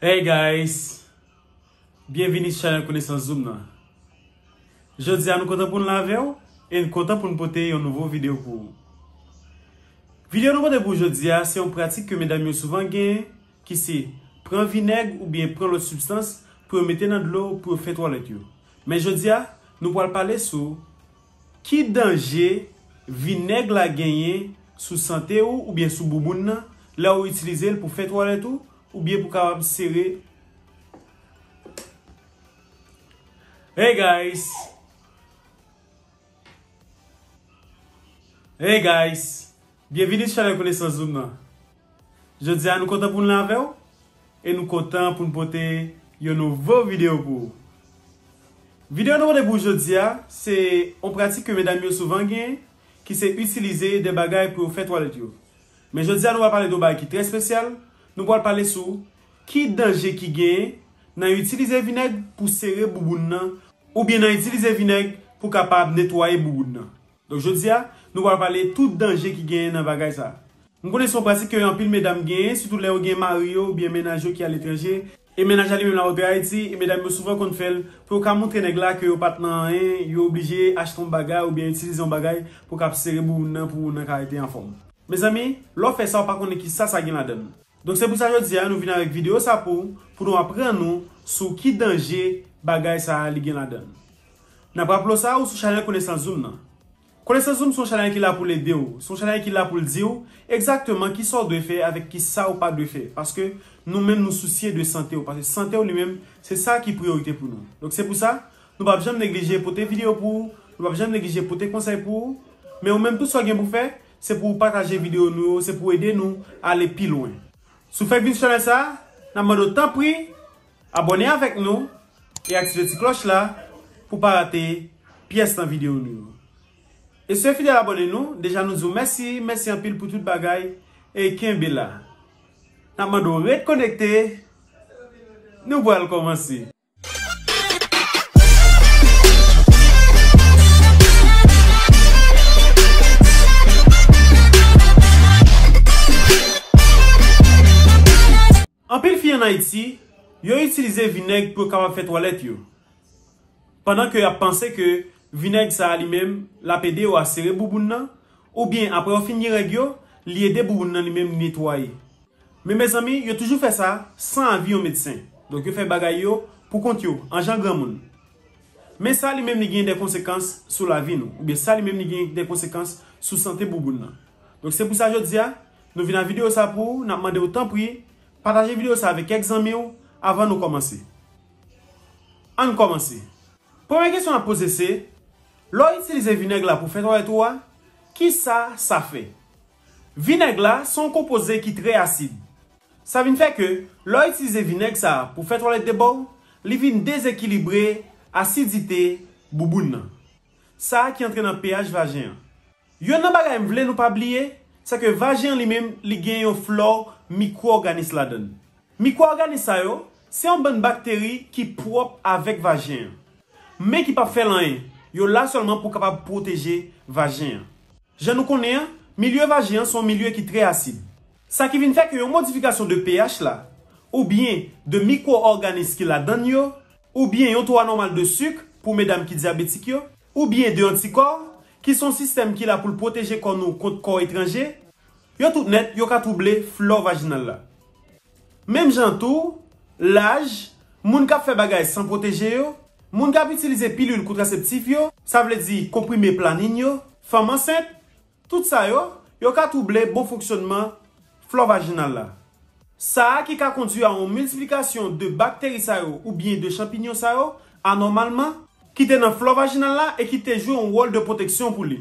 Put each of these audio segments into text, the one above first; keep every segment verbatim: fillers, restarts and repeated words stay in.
Hey guys, byenvini sou chanèl Konesans Zoom nan. Jodi a nou kontan pou n la avè w e n kontan pou n pote yon nouvo videyo pou ou. Videyo nou pote pou ou jodi a, se yon pratik ke medam yo souvan genyen, ki se pran vinèg oubyen pran lòt sibstans pou yo mete nan dlo pou yo fè twalèt yo. Men jodi a, nou pral pale sou ki danje vinèg la genyen sou sante ou oubyen sou bouboun nan lè ou itilize l pou fè twalèt ou oubyen pou kapab sere. Hey guys! Hey guys! Byenvini sou chanèl Konesans Zoom nan. Jodi a nou kontan pou n la avè w e nou kontan pou n pote yon nouvo videyo pou ou. Videyo nou pote pou ou jodi a, se yon pratik ke medam yo souvan genyen, ki se itilize de bagay pou yo fè twalèt yo. Men jodi a nou pral pale de yon bagay ki trè espesyal, nou pral pale sou ki danje ki genyen nan itilize vinèg pou sere bouboun nan, oubyen nan itilize vinèg pou kapab netwaye bouboun nan. Donk jodi a, nou pral pale tout danje ki genyen nan bagay sa. M konnen se yon pratik ke anpil medam genyen, sitou lè yo gen mari yo oubyen mennaj yo ki aletranje, e mennaj la li menm la antre Ayiti, e medam yo souvan konn fè l pou yo ka montre nèg la ke yo pa t nan anyen, yo oblije achte yon bagay oubyen itilize yon bagay pou k ap sere bouboun nan pou bouboun nan ka rete anfòm. Mezanmi, lè w fè sa, w pa konnen kisa sa gen ladan l. Donk se pou sa jodi a, nou vin avèk videyo sa pou, pou nou aprann nou sou ki danje bagay sa a li gen ladan l. N ap raple w sa, ou sou chanèl Konesans Zoom nan. Konesans Zoom se yon chanèl ki la pou l ede w, se yon chanèl ki la pou l di w egzakteman kisa w dwe fè avèk kisa w pa dwe fè. Paske nou menm nou sousye de sante w, paske sante w li menm, se sa ki priyorite pou nou. Donk se pou sa, nou p ap janm neglije pote videyo pou ou, nou p ap janm neglije pote konsèy pou ou. Men ou menm tout sa w gen pou fè, se pou w pataje videyo nou yo, se pou w ede nou ale pi lwen. Si w fèk vin sou chanèl sa, n ap mande w tanpri, abòne avèk nou e aktive ti klòch la pou w pa rate pyès nan videyo nou yo. E si w fidèl abòne nou, deja nou di w mèsi, mèsi anpil pou tout bagay e kenbe la. N ap mande w ret konekte, nou pral kòmanse. Anpil fi ann Ayiti, yo itilize vinèg pou yo kapab fè twalèt yo. Pandan ke y ap panse ke vinèg sa a li menm, l ap ede yo a sere bouboun nan, oubyen apre yo fin gen règ yo, li ede bouboun nan li menm li netwaye. Men mezanmi, yo toujou fè sa san avi yon medsen. Donk yo fè bagay yo pou kont yo, an jan granmoun. Men sa li menm li gen de konsekans sou lavi nou, oubyen sa li menm li gen de konsekans sou sante bouboun nan. Donk se pou sa jodi a, nou vin ak videyo sa pou ou, n ap mande w tanpri, pataje videyo sa avèk kèk zanmi w avan nou kòmanse. Ann kòmanse. Premye kesyon n ap poze se, lè w itilize vinèg la pou fè twalèt ou a, kisa sa fè? Vinèg la se yon konpoze ki trè asid. Sa vin fè ke lè w itilize vinèg sa a pou fè twalèt de bò w, li vin dezekilibre asidite bouboun nan. Sa a ki antre nan pH vajen an. Youn nan bagay m vle nou pa bliye, se ke vajen an li menm, li gen yon flò mikwo-òganis ladan l. Mikwo-òganis sa yo, se yon bann bakteri ki pwòp avèk vajen an, men ki p ap fè l anyen. Yo la sèlman pou kapab pwoteje vajen an. Jan nou konnen an, milye vajen an se yon milye ki trè asid. Sa ki vin fè ke yon modifikasyon de pH la, oubyen de mikwo-òganis ki ladan l yo, oubyen yon to anòmal de sik pou medam ki dyabetik yo, oubyen de antikò, ki se yon sistèm ki la pou l pwoteje kò nou kont kò etranje, yo tout nèt, yo ka twouble flò vajinal la. Menm jan tou, laj, moun k ap fè bagay san pwoteje yo, moun k ap itilize pilil kontraseptif yo, sa vle di konprime planin yo, fanm ansent, tout sa yo, yo ka twouble bon fonksyònman flò vajinal la. Sa a ki ka kondwi a yon miltiplikasyon de bakteri sa yo oubyen de chanpinyon sa yo anòmalman, ki te nan flò vajinal la e ki te jwe yon wòl de pwoteksyon pou li.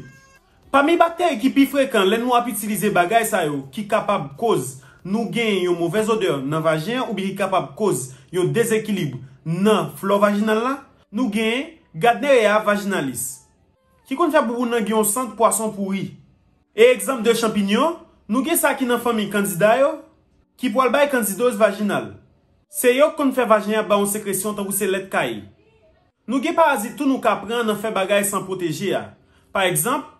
Pami bakteri ki pi frekan lè nou ap itilize bagay sa yo ki kapab koz nou genyen yon movèz odè nan vajen an oubyen ki kapab koz yon dezekilib nan flò vajinal la, nou genyen Gardnerella vaginalis, ki konn fè bouboun nan gen yon sant pwason pouri. E egzanp de chanpinyon, nou gen sa ki nan fanmi kandida yo, ki pral bay kandidoz vajinal. Se yo k konn fè vajen an bay yon sekresyon tankou se lèt kaye. Nou gen parazit tou nou ka pran nan fè bagay san pwoteje a. Pa egzanp,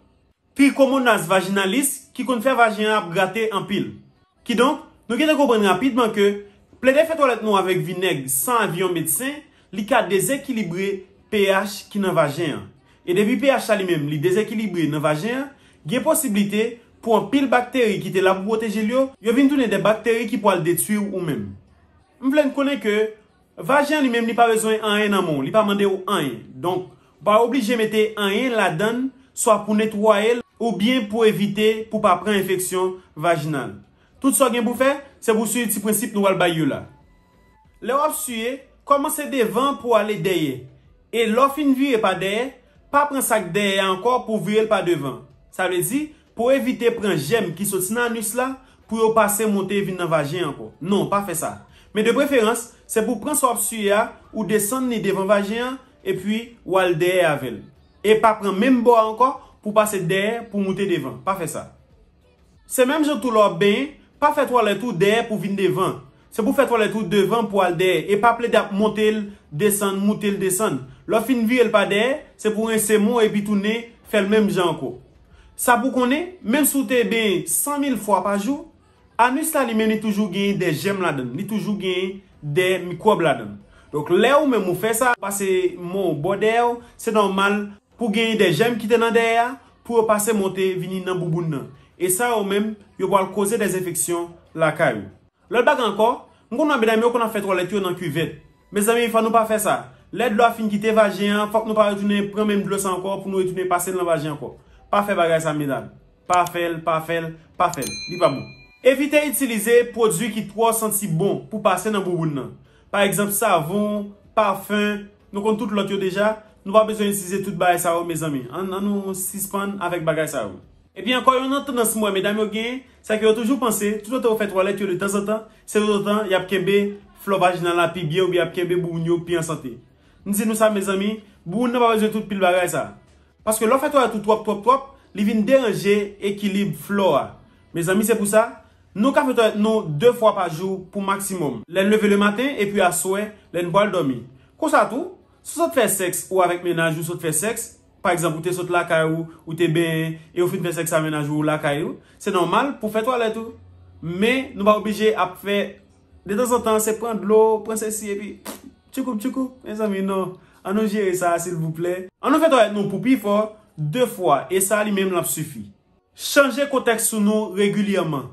Trichomonas vaginalis ki konn fè vajen an ap grate anpil. Kidonk, nou gentan konprann rapidman ke Plede fè twalèt nou avèk vinèg san avi yon medsen, li ka dezekilibre pH ki nan vajen an. E depi pH la li menm li dezekilibre nan vajen an, gen posiblite pou anpil bakteri ki te la pou pwoteje l yo, yo vin tounen de bakteri ki pwal detwi w ou menm. M vle n konnen ke vajen an li menm li pa bezwen anyen nan men w, li pa mande w anyen. Donk, ou pa oblije mete anyen ladan l, swa pou netwaye l, oubyen pou evite pou pa pran enfeksyon vajinal. Tout sa w gen pou fè, se pou swiv ti prensip nou pral bay yo la. Lè w ap siye, kòmanse devan pou ale dèyè. E lè w fin vire pa dèyè, pa pran sa k dèyè a ankò pou vire l pa devan. Sa vle di, pou evite pran jèm ki soti nan anis la, pou yo pase monte vin nan vajen an ankò. Non, pa fè sa. Men de preferans, se pou pran sa w ap siye a, ou desann li devan vajen an, epi w al dèyè avè l. E pa pran menm bò a ankò pou pase dèyè pou moute devan. Pa fè sa. Se menm jan tou lè w ap benyen, pa fè twalèt ou dèyè pou vin devan. Se pou fè twalèt ou devan pou al dèyè, e pa plede ap monte l, desann, moute l, desann. Lè w fin vire l pa dèyè, se pou rense men w epi tounen fè l menm jan ankò. Sa pou konnen, menm si w te benyen san mil fwa pa jou, anis la li menm li toujou genyen de jèm ladan l, li toujou genyen de mikwòb ladan l. Donk, lè ou menm ou fè sa, pase men w bò dèyè w, se nòmal pou genyen de jèm ki te nan dèyè a, pou yo pase monte vini nan bouboun nan. E sa yo menm, yo pral koze de enfeksyon lakay ou. Lòt bagay ankò, m konn wè medam yo konn ap fè twalèt yo nan kivèt. Mezanmi, fò nou pa fè sa. Lè dlo a fin kite vajen an, fòk nou pa retounen pran menm dlo sa ankò pou nou retounen pase l nan vajen ankò. Pa fè bagay sa, medam. Pa fè l, pa fè l, pa fè l. Li pa bon. Evite itilize pwodui ki twò santi bon pou pase nan bouboun nan. Pa egzanp, savon, pafen, nou konn tout lòt yo deja. Nou pa bezwen itilize tout bagay sa yo, mezanmi. Ann, ann nou sispann avèk bagay sa yo. Epi ankò, youn nan tandans m wè medam yo genyen, se ke yo toujou panse, toutotan yo fè twalèt yo detanzantan, se toutotan y ap kenbe flò vajinal la pi byen oubyen y ap kenbe bouboun yo pi an sante. M di nou sa, mezanmi, bouboun nan pa bezwen tout pil bagay sa. Paske lè w fè twalèt ou twòp, twòp, twòp, li vin deranje ekilib flò a. Mezanmi, se pou sa, nou ka fè twalèt nou de fwa pa jou pou maksimòm. Lè n leve lematen epi aswè, lè n pral dòmi. Konsa tou, si w sot fè sèks ou avèk mennaj ou sot fè sèks, pa egzanp, ou te sot lakay ou, ou te benyen, e ou fin fè sèks ak mennaj ou lakay ou, se nòmal pou w fè twalèt ou. Men, nou pa oblije ap fè, detanzantan, se pran dlo, pran sesi, epi tchoukou, tchoukou. Mezanmi, non. Ann nou jere sa, silvouplè. Ann nou fè twalèt nou pou pi fò, de fwa, e sa li menm l ap sifi. Chanje kotèks sou nou regilyèman.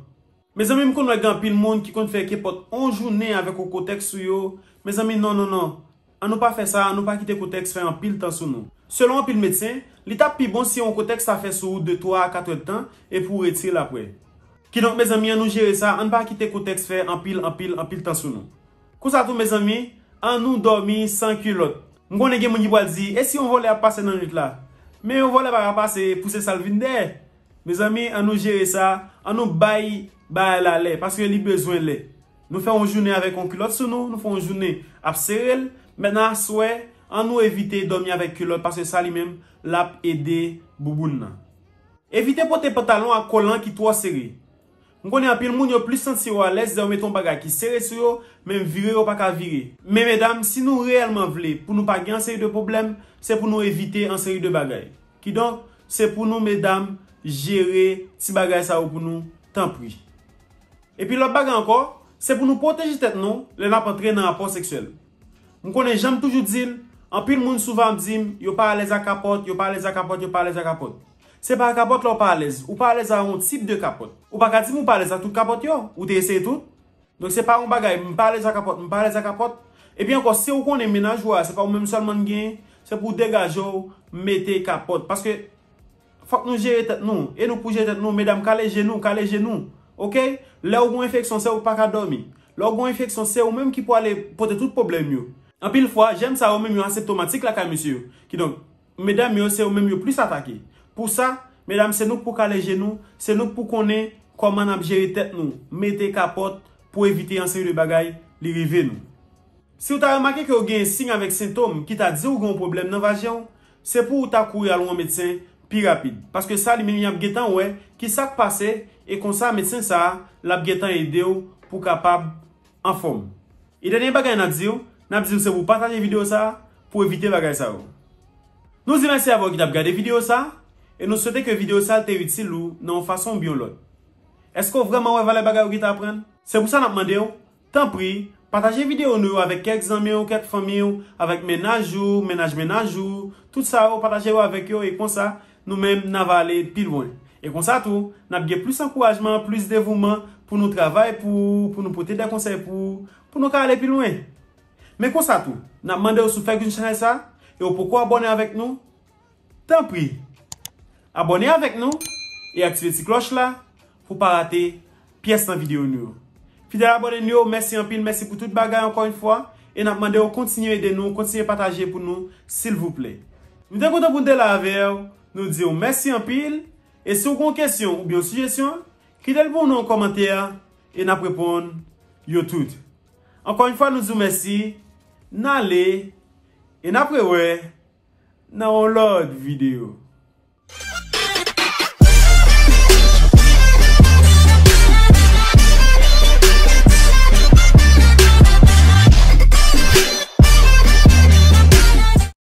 Mezanmi, m konn wè gen anpil moun ki konn fè kenpòt on jounen avèk on kotèks sou yo. Mezanmi, non, non, non. Ann nou pa fè sa, ann nou pa kite kotèks fè anpil tan sou nou. Selon anpil medsen, li t ap pi bon si on kotèks ta fè sou ou de twa a kat èdtan, epi w retire l aprè. Kidonk, mezanmi, ann nou jere sa, ann pa kite kotèks fè anpil, anpil, anpil tan sou nou. Konsa tou, mezanmi, ann nou dòmi san kilòt. M konnen gen moun ki pral di, e si yon vòlè ap pase nan nwit la? Men yon vòlè pa ka pase, pouse sa l vin dèyè. Mezanmi, ann nou jere sa, ann nou bay bagay la lè, paske li bezwen lè. Nou fè yon jounen avèk yon kilòt sou nou, nou fè yon jounen ap sere l, mentnan aswè, ann nou evite dòmi avèk kilòt, paske sa li menm, l ap ede bouboun nan. Evite pote pantalon ak kolan ki twò sere. M konnen anpil moun yo plis santi yo alèz lè yo mete yon bagay ki sere sou yo, men vire yo pa ka vire. Men medam, si nou reyèlman vle pou nou pa gen yon seri de pwoblèm, se pou nou evite yon seri de bagay. Kidonk, se pou nou medam jere ti bagay sa yo pou nou, tanpri. Epi lòt bagay ankò, se pou nou pwoteje tèt nou lè n ap antre nan rapò seksyèl. M konnen jan m toujou di l, anpil moun souvan ap di m, yo pa alèz ak kapòt, yo pa alèz ak kapòt, yo pa alèz ak kapòt. Se pa kapòt la ou pa alèz, ou pa alèz a yon tip de kapòt. Ou pa ka di m ou pa alèz a tout kapòt yo, ou te eseye tout. Donk se pa yon bagay, m pa alèz a kapòt, m pa alèz a kapòt. Epi ankò, si ou konnen mennaj ou a, se pa ou menm sèlman n genyen, se pou w degaje w, mete kapòt. Paske fòk nou jere tèt nou, e nou pou jere tèt nou, medam, kale je nou, kale je nou. Oke? Lè ou gen enfeksyon, se ou pa ka dòmi. Lè ou gen enfeksyon, se ou menm ki pou ale pote tout pwoblèm yo. Anpil fwa, jèm sa yo menm yo aseptomatik lakay mesye yo. Kidonk, medam yo, se yo menm yo plis atake. Pou sa, medam, se nou k pou kale je nou, se nou k pou konnen kòman n ap jere tèt nou, mete kapòt pou evite yon seri de bagay li rive nou. Si w ta remake ke w gen siy avèk sentòm ki ta di w gen yon pwoblèm nan vajen w, se pou w ta kouri al wè yon medsen pi rapid. Paske sa li menm y ap gentan wè ki sa k pase, e konsa medsen sa a, l ap gentan ede w pou w kapab anfòm. E dènye bagay n ap di w, n ap di w se pou w pataje videyo sa a pou w evite bagay sa yo. Nou di mèsi avè w ki t ap gade videyo sa a, e nou swete ke videyo sa a te itil ou nan yon fason oubyen yon lòt. Èske w vrèman wè valè bagay ou gentan aprann? Se pou sa n ap mande w, tanpri, Pataje videyo nou yo avèk kèk zanmi w, kèk fanmi w, avèk mennaj ou, mennaj mennaj ou, tout sa yo, pataje yo avèk yo, e konsa, nou menm, n a va ale pi lwen. E konsa tou, n ap gen plis ankourajman, plis devouman pou nou travay pou, pou nou pote de konsèy pou, pou nou ka ale pi lwen. Men konsa tou, n ap mande w si w fèk jwenn chanèl sa, e w poko abòne avèk nou, tanpri, abòne avèk nou e aktive ti klòch la pou pa rate pyès nan videyo nou yo. Fidèl abòne nou yo, mèsi anpil, mèsi pou tout bagay ankò yon fwa, e n ap mande w kontinye ede nou, kontinye pataje pou nou, silvouplè. Nou te kontan pou n te la avè w, nou di w mèsi anpil, e si w gen yon kesyon oubyen yon sijesyon, kite l pou nou nan kòmantè, e n ap reponn yo tout. Ankò yon fwa, nou di w mèsi, n ale, e n ap rewè nan yon lòt videyo.